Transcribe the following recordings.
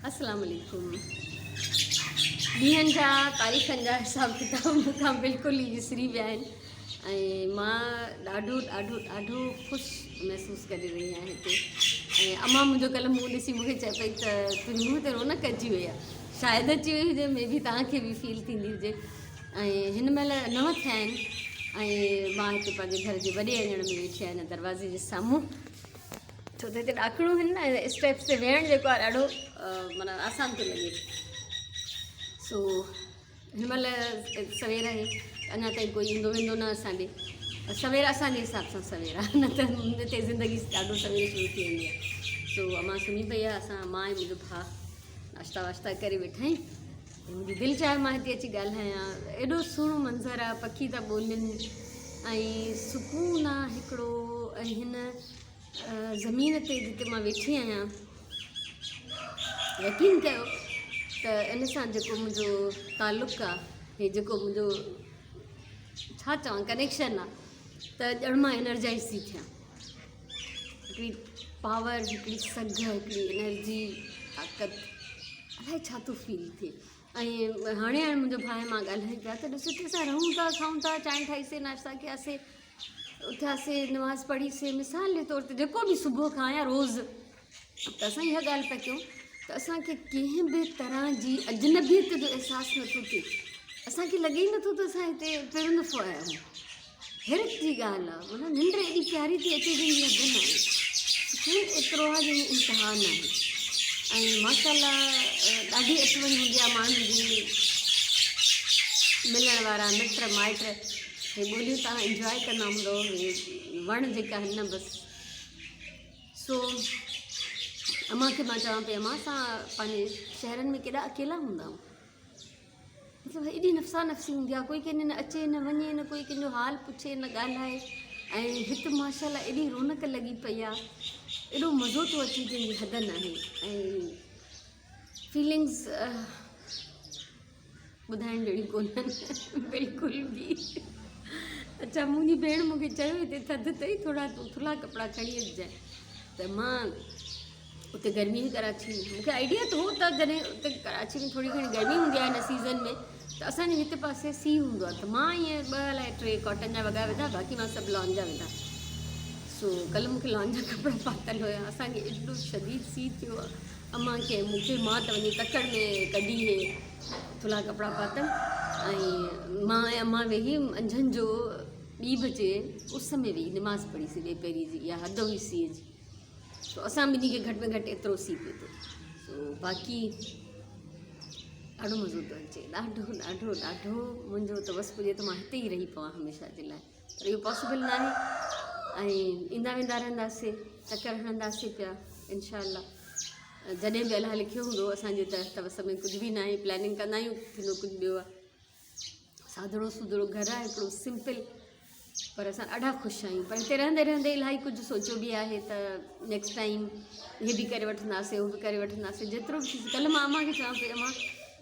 السلام عليڪم ڏينهن جا تاريخن جا حساب ڪتاب مون کان بلڪل ئي وسري ويا آهن ۽ مان ڏاڍو ڏاڍو ڏاڍو خوش محسوس ڪري رهي آهيان هتي ۽ امان منهنجو ڪلهه منهن ڏسي مونکي چئي پئي ته تنهنجي منهن تي رونق اچي وئي آهي شايد اچي وئي هجي مي بي توهان کي به فيل ٿيندي هجي ۽ هن مهل نو ٿيا آهن ۽ مان هتي پنهنجي گهر جي وڏي اڱڻ ۾ ويٺي آهيان دروازي جي سامهون ڇو ته هتي ڏاڪڻون آهن نه اسٽيپس تي ويهڻ جيڪو آهي ڏاڍو معنيٰ آسان ٿو لڳي سو هن مهل سوير آهي اڃا تائين ڪوئي ايندو ويندو نه اسان ڏي سوير اسانجي حساب سان سوير آهي نه ته هتي زندگي ڏاڍو سوير شروع ٿي ويندي آهي سو امان سمهي پئي آهي اسان مان ۽ منهنجو ڀاء ناشتا واشتا ڪري ويٺا آهيون منهنجي دل چاهي مان هتي اچي ڳالهايان ايڏو سهڻو منظر آهي پکي ٿا ٻولين ۽ سڪون آهي هڪڙو ۽ هن زمين تي جتي مان ويٺي آهيان يقين ڪيو ته ان سان جيڪو منهنجو تعلق آهي هي جيڪو منهنجو ڇا چوان ڪنيڪشن آهي ته ڄڻ مان انرجائز ٿي ٿيان هڪڙي پاور هڪڙي سگهه هڪڙي انرجي طاقت الائي ڇا ٿو فيل ٿئي ۽ هاڻي هاڻي منهنجو ڀاء مان ڳالهايون پيا ته ڏس هتي اسان رهون ٿا کائون ٿا چانهه ٺاهيسي ناشتا ڪياسي اٿياسي نماز پڙهيسي مثال جي طور تي جيڪو به صبح کان يا روز ته اسان اها ڳالهه پيا ڪيون ته اسانکي ڪنهن به طرح جي اجنبيت جو احساس نٿو ٿئي اسانکي لڳي ئي نٿو ته اسان هتي پهريون دفعو آيا آهيون حيرت جي ڳالهه آهي معنيٰ ننڊ ايڏي پياري ٿي اچي جنهن جي حد نه آهي سڪون ايترو آهي جنهن جي انتها نه آهي ۽ ماشاء الله ڏاڍي اچ وڃ هوندي آهي ماڻهن جي ملڻ وارا مٽ مائٽ هي ٻوليون توهان انجواء ڪندا هوندو هي وڻ جيڪا آهن نه بس سو امان کي مان چوان پئي امان اسان پنهنجي شهرن ۾ ڪيڏا اڪيلا هوندا آهيون مطلب ايڏي نفسا نفسي هوندي آهي ڪوئي ڪنهن نه اچي نه وڃي نه ڪوئي ڪنهن جو حال پڇي نه ڳالهائي ۽ هت ماشاء الله ايڏي رونق لڳي پئي آهي ايڏو مزو ٿو اچي جنهن جي حد ناهي ۽ فيلنگز ٻڌائڻ جهڙيون ڪونهن بلڪل به اڇا منهنجي ڀيڻ مونکي چيو هتي ٿڌ اٿئي ٿورا تون ٿلها ڪپڙا کڻي اچجانء ته مان اتي گرمي هئي ڪراچي ۾ مونکي آئيڊيا ته هو ته جڏهن اتي ڪراچي ۾ ٿوري گهڻي گرمي هوندي آهي هن سيزن ۾ ته اسانجي هتي پاسي سي هوندو آهي ته مان ائين ٻه الائي ٽي ڪاٽن جا وڳا وڌا باقي مان سڀ لان جا وڌا سو ڪلهه مونکي لان جا ڪپڙا پاتل هيا اسانکي ايڏو شديد سي ٿيو آهي امان کي مون کي مان ته وڃي تڪڙ ۾ ڪڍي هي ٿلها ڪپڙا پاتم ۽ مان ۽ امان ويهي منجهند جو ٻي بجي اس ۾ ويهي نماز پڙهيسي ٻي پهري جي اها حد هئي سيء جي سو اسان ٻنهي کي گهٽ ۾ گهٽ ايترو سي پيتو سو باقي ڏاڍو مزو ٿو اچي ڏاڍو ڏاڍو ڏاڍو منهنجو ته وس پڄي ته مان هتي ئي رهي پوان هميشه جي لاء پر اهو پاسيبل نه آهي ۽ ايندا ويندا رهنداسي چڪر هڻنداسي پيا انشاء الله جڏهن به الله لکيو هوندو اسانجي ته ته وس ۾ ڪجهه به نه آهي پلاننگ ڪندا آهيون ٿيندو ڪجهه ٻيو آهي سادڙو سودڙو گهر آهي هڪڙو سمپل پر اسان ڏاڍا خوش آهيون پر هتي رهندي رهندي الاهي ڪجهه سوچيو به آهي ته نيڪسٽ ٽائيم هي به ڪري وٺنداسي هو به ڪري وٺنداسي جيترو به ٿي سگهي ڪلهه مان امان کي چوان پئي امان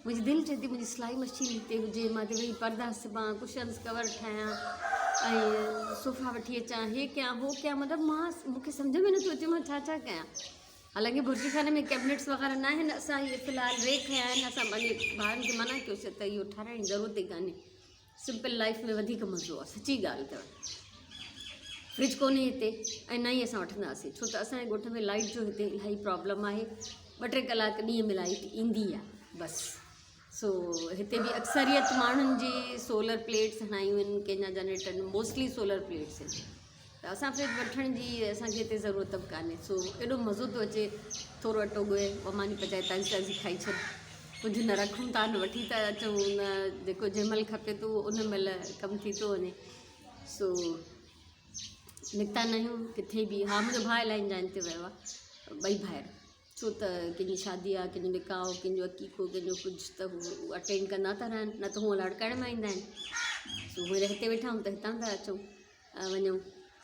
منهنجي دل چئي ٿي منهنجي سلائي مشين هتي هجي مان هتي ويهي پردا سبان ڪشنس ڪور ٺاهيان ۽ صوفا وٺي اچان هي ڪيان هو ڪيان مطلب مان مونکي سمجهه ۾ نٿو اچي مان ڇا ڇا ڪيان حالانڪه بورچي خاني ۾ ڪيبنيٽس وغيره نه آهن اسان اهي في الحال ري کنيا آهن اسان پنهنجي ڀائرن کي منع ڪيوسي ته اهو ٺاراهڻ جي ضرورت ئي ڪانهي سمپل لائف ۾ وڌيڪ مزو آهي سچي ڳالهه اٿو فرج ڪونهي هتي ۽ نه ئي اسان وٺنداسين ڇو ته اسانجي ڳوٺ ۾ لائٽ جو هتي الاهي پرابلم آهي ٻه ٽي ڪلاڪ ڏينهن ۾ لائٽ ايندي آهي بس سو هتي به اڪثريت ماڻهن جي سولر پليٽس هڻايون آهن ڪنهن جا جنريٽر موسٽلي سولر پليٽس آهن ته اسان فرج وٺڻ جي اسانکي هتي ضرورت به ڪانهي سو ايڏو مزو ٿو اچي ٿورو اٽو ڳوهي اها ماني پچائي تازي تازي کائي ڇڏ ڪجهه نه رکون ٿا نه وٺي ٿا اچون نه جيڪو جنهن مهل کپي ٿو ان مهل ڪم ٿي ٿو وڃي سو نڪتا نه آهيون ڪٿي به ها منهنجو ڀاء الاهي جاين تي ويو آهي ٻئي ڀائر ڇو ته ڪنهن جي شادي آهي ڪنهن جو نڪاح ڪنهن جو عقيقو ڪنهن جو ڪجهه ته هو اٽينڊ ڪندا ٿا رهن نه ته هونء لاڙڪاڻي مان ايندا آهن سو هينئر هتي ويٺا آهيون ته هتان ٿا اچون وڃون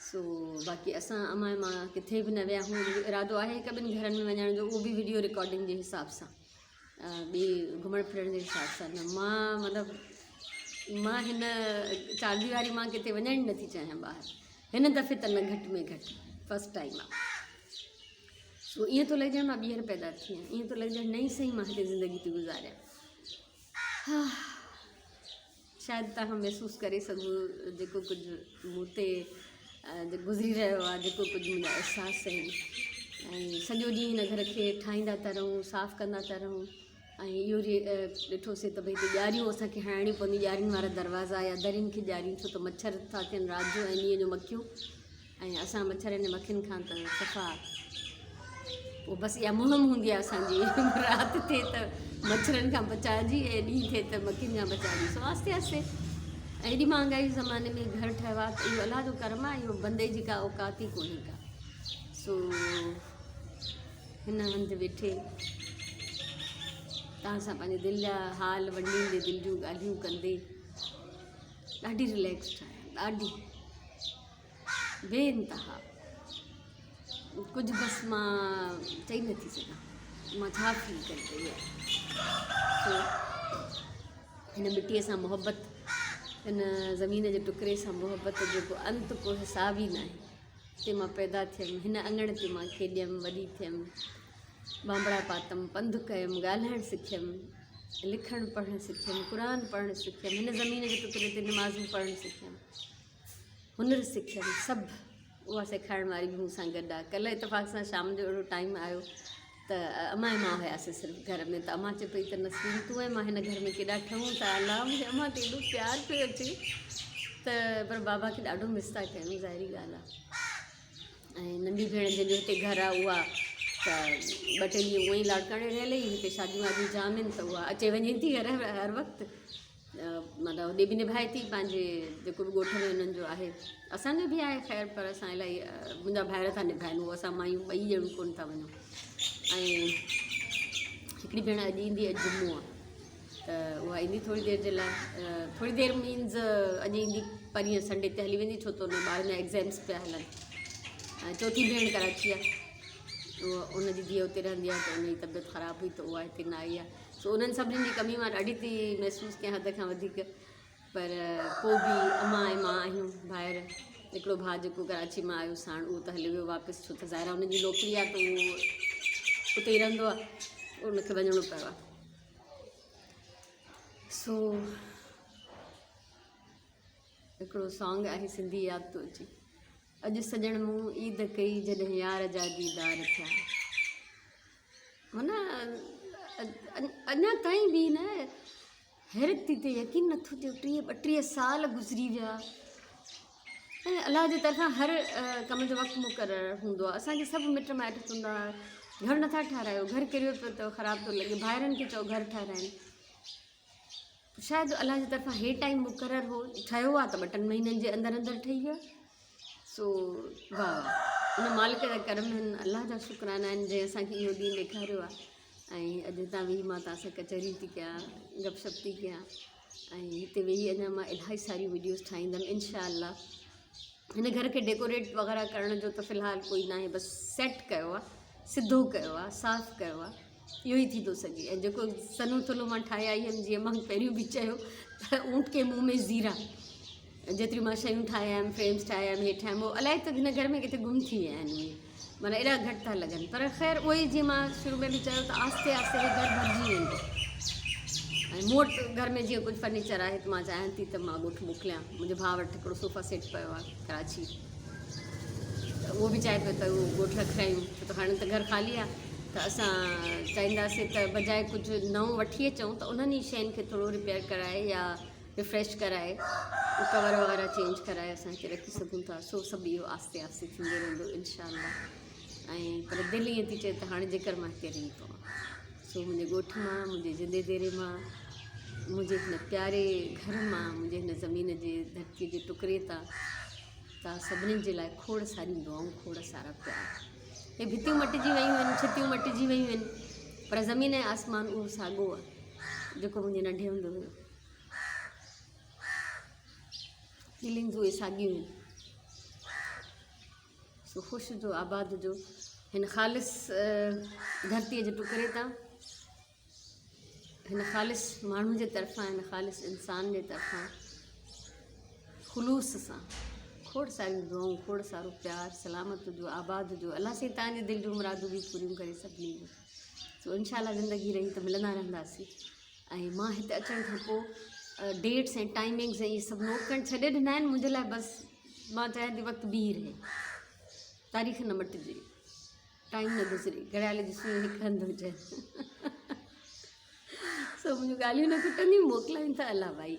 سو باقي اسان امان مان ڪٿي به نه ويا آهيون منهنجو ارادو آهي هڪ ٻن گهرن ۾ وڃڻ جو اهو به وڊيو رڪارڊنگ جي حساب سان ٻي گهمڻ ڦرڻ جي حساب سان نه مان مطلب مان هن چار ديواري مان ڪٿي وڃڻ ئي نٿي چاهيان ٻاهر هن دفعي ته نه گهٽ ۾ گهٽ فرسٽ ٽائيم آهي. سو ائين ٿو لڳي ڄڻ مان ٻيهر پيدا ٿي آهيان، ائين ٿو لڳي ڄڻ نئين سئي مان هتي زندگي ٿي گذاريان. ها شايد توهان محسوس ڪري سگهو جيڪو ڪجهه مون تي گذري رهيو آهي، جيڪو ڪجهه منهنجا احساس آهن. ۽ سڄو ڏينهن هن گهر کي ٺاهيندا ٿا رهون، صاف ڪندا ٿا رهون ۽ اهو ڏٺوسين ته ڀئي هتي ڄاريون اسان کي هڻائڻيون پونديون، ڄارين وارا دروازا يا درين کي ڄاريون، ڇو ته مڇر ٿا ٿين رات جو ۽ ڏينهن جو مکيون. ۽ اسان مڇرن ۽ مکين کان ته صفا پوء بس اها مهم هوندي آهي اسانجي رات ٿئي ته مڇرن کان بچائجي ۽ ڏينهن ٿئي ته مکين کان بچائجي. سو آهستي آهستي ۽ ايڏي مهانگائي جي زماني ۾ گهر ٺهيو آهي ته اهو الله جو ڪرم آهي، اهو بندي جي ڪا اوقات ئي ڪونهي ڪا. سو هن هنڌ ويٺي توهان سان پنهنجي دل جا حال ونڊيندي، دل جون ڳالهيون ڪندي ڏاڍي رليڪسڊ آهيان، ڏاڍي بي انتها. ڪجهه بس مان چئي نٿي سگهان مان ڇا فيل ڪري رهي آهيان. سو هن مٽيء سان محبت، هن زمين جي ٽڪري سان محبت جو ڪو انت ڪو حساب ئي ناهي. هتي مان پيدا ٿيم، هن اڱڻ تي مان کيڏيم، وڏي ٿيم، بانبڙا پاتم، پنڌ ڪيم، ڳالهائڻ سکيم، لکڻ پڙهڻ سکيم، قرآن پڙهڻ سکيم، هن زمين جي ٽڪري تي نمازون پڙهڻ سکيم، هنر سکيم، سڀ اها سيکارڻ واري به مون سان گڏ آهي. ڪلهه اتفاق سان شام جو اهڙو ٽائيم آيو ته امان ۽ مان هياسين صرف گهر ۾ ته امان چئي پئي ته نسرين تون ۽ مان هن گهر ۾ ڪيڏا ٺهون ٿا. الله مون کي امان تي ايڏو پيار پيو اچي ته پر بابا کي ڏاڍو مس ٿا ڪيون، ظاهري ڳالهه آهي. ۽ ننڍي ڀيڻ جنهن جو هتي گهر آهي اها ته ٻه ٽي ڏينهن اونئن ئي لاڙڪاڻي رهيل هئي، هتي شاديون واديون جام آهن ته اها اچي وڃي ٿي هر هر وقت، معنيٰ هوڏي به نڀائي ٿي پنهنجي جيڪو به ڳوٺ ۾ انهن جو آهي. اسان جو به آهي خير، پر اسان الاهي منهنجا ڀائر ٿا نڀائن، اهو اسان مايون ٻئي ڄڻيون ڪونه ٿا وڃون. ۽ هڪڙي ڀيڻ اڄ ايندي، اڄ جمعو آهي ته اها ايندي ٿوري دير جي لاء، ٿوري دير مينز اڄ ايندي پرينء سنڊي تي هلي ويندي، ڇو ته ان ٻارن جا ايگزامس پيا هلن. ۽ چوٿين ڀيڻ ڪراچي آهي، اها ان جي ڌيء اتي رهندي آهي ته ان جي طبيعت خراب هئي ته اها هتي نه آئي آهي. سو انهن سڀني جي ڪمي مان ڏاڍي ٿي محسوس ڪيان حد کان وڌيڪ، پر پوء به امان ۽ مان آهيون ڀائر. هڪڙو ڀاء جيڪو ڪراچي مان آيو ساڻ اهو ته هليو ويو واپس، ڇو ته ظاهر آهي ان جي نوڪري آهي ته اهو اتي ئي رهندو آهي، ان کي وڃڻو پيو آهي. سو هڪڙو سانگ آهي سنڌي ياد ٿو اچي، اڄ سڄڻ مون عيد ڪئي جڏهن يار جا ديدار ٿيا. معنيٰ اڃا تائين به نه حيرت ٿي ٿئي، يقين نٿو ٿئي، ٽيهه ٻٽيهه سال گذري ويا ۽ الله جي طرفان هر ڪم جو وقت مقرر هوندو آهي. اسانکي سڀ مٽ مائٽ چوندا هئا گهر نٿا ٺهرايو، گهر ڪريو پيو اٿو، خراب ٿو لڳي، ڀائرن کي چئو گهر ٺهرائن. شايد الله جي طرفان هي ٽائيم مقرر هو، ٺهيو آهي ته ٻه ٽن مهينن جي اندر اندر ٺهي ويو آهي. سو واهه واهه ان مالڪ جا ڪرم آهن، الله جا شڪرانا آهن جنهن اسانکي اهو ڏينهن ڏيکاريو آهي. ۽ اڄ هتان ويهي مان توهان سان ڪچهري ٿي ڪيان، گپ شپ ٿي ڪيان ۽ هتي ويهي اڃا مان الاهي ساريون وڊيوز ٺاهيندم انشاء الله. هن گهر کي ڊيڪوريٽ وغيره ڪرڻ جو ته في الحال ڪوئي ناهي، بس سيٽ ڪيو آهي، سڌو ڪيو آهي، صاف ڪيو آهي، اهو ئي ٿي ٿو سگهي. ۽ جيڪو سنهو ٿلهو مان ٺاهي آئي هيم، جيئن مان پهريون به چيو ته اونٽ ڪي منهن ۾ زيرا، جيتريون مان شيون ٺاهي آيم، فريمز ٺاهي آيم، هي ٺاهيم، هو الائي ته هن گهر ۾ ڪٿي گم ٿي ويا آهن، اهي معنيٰ ايڏا گهٽ ٿا لڳن. پر خير اهو ئي جيئن مان شروع ۾ به چيو ته آهستي آهستي هي گهر ڀرجي ويندو. ۽ مون وٽ گهر ۾ جيئن ڪجهه فرنيچر آهي ته مان چاهيان ٿي ته مان ڳوٺ موڪليان. منهنجي ڀاء وٽ هڪڙو صوفا سيٽ پيو آهي ڪراچي، ته اهو به چاهي پيو ته اهو ڳوٺ رکرايون، ڇو ته هاڻي ته گهر خالي آهي. ته اسان چاهينداسين ته بجاء ڪجهه نئون وٺي اچون ته انهن ئي شين کي ٿورو رپيئر ڪرائي يا ريفريش ڪرائي ڪور وغيره چينج ڪرائي اسان هتي رکي سگهون ٿا. سو سڀ اهو آهستي آهستي ٿيندو رهندو انشاء الله. ۽ پر دل ائين ٿي چئي ته هاڻي جيڪر مان هتي رهي پوان. سو منهنجي ڳوٺ مان، منهنجي جندي ديري مان، منهنجي هن پياري گهر مان، منهنجي هن زمين جي ڌرتي جي ٽڪري تان توهان سڀني جي لاء کوڙ ساريون دعائون، کوڙ سارا پيار. هي ڀتيون مٽجي ويون آهن، ڇتيون مٽجي ويون آهن، پر زمين ۽ آسمان اهو ساڳو آهي جيڪو منهنجي ننڍي هوندي هيو. فيلنگز اهي ساڳيون آهن. سو خوش هجو، آباد هجو هن خالص ڌرتيء جي ٽڪري تان، هن خالص ماڻهو جي طرفان، هن خالص انسان جي طرفان خلوص سان. کوڙ ساريون دعائون کوڙ سارو پيار سلامت هجو آباد هجو الله سائين توهان جي دل جون مرادون به پوريون ڪري سڀني جون سو انشاء الله زندگي رهي ته ملندا رهنداسين ۽ مان هت اچڻ کان پوء ڊيٽس ۽ ٽائمنگس ۽ اهي سڀ نوٽ ڪرڻ ڇڏي ڏنا آهن منهنجي لاء بس مان چاهيان ٿي وقت بيهي رهي تاريخ نه مٽجي ٽائيم نه گذري گهڙيال جي سوئي هڪ هنڌ هجي سو منهنجون ڳالهيون نه کٽنديون موڪلايون ٿا الله ڀائي.